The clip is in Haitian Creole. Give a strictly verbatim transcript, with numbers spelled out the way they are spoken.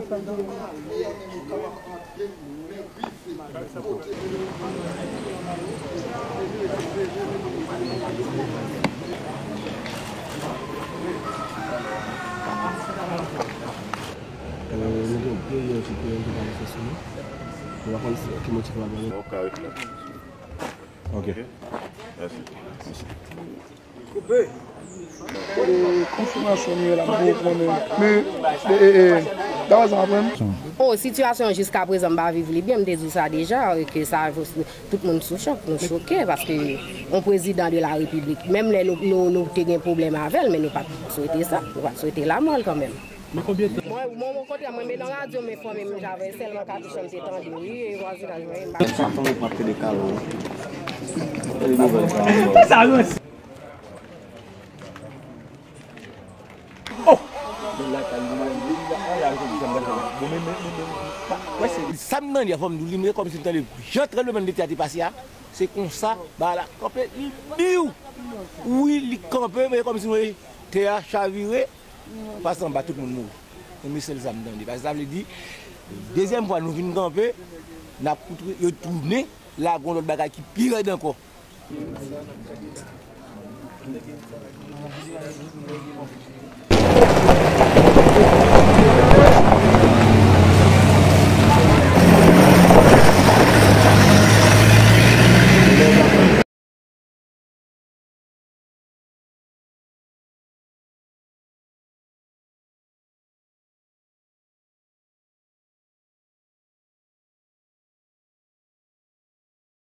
Nou gen yon peryòd ki pral fè sou nou. Nou pa konn ki moti ki pral pran. Ok. Mèsi. E, konfimasyon nou ye la, m poko konnen. Men, e, e, e, Dawa sa aprann. Oh, sitiyasyon jiskaprezan, m pa viv li byen, m te di w sa deja, ke sa, tout moun sou chòk, nou choke, paske yon prezidan de la repiblik, menm lè nou, nou, nou te gen pwoblèm avè l, men nou pa t swete sa, nou pa t swete lanmò l kanmenm. Mwen, mwen, okontrè, mwen, men nan radyo, m enfòme m javè, sèlman katouch an m te tande, wi, e vwazinaj mwen, m pa. Sa fè yon pap te de kalo. Sa, wi. Oh! Sa m tande a, fò m di w, li menm kòmsi m tande jan tranblemann de tè a te pase a, se konsa, ba la kanpe, li biw. Wi, li kanpe, men kòmsi w wè tè a chavire, pase anba tout moun mouri. Men se sèl sa m tande. Paske sa vle di, dezyèm fwa nou vin kanpe, n ap koute, yo tounen, lage yon lòt bagay ki pi rèd ankò.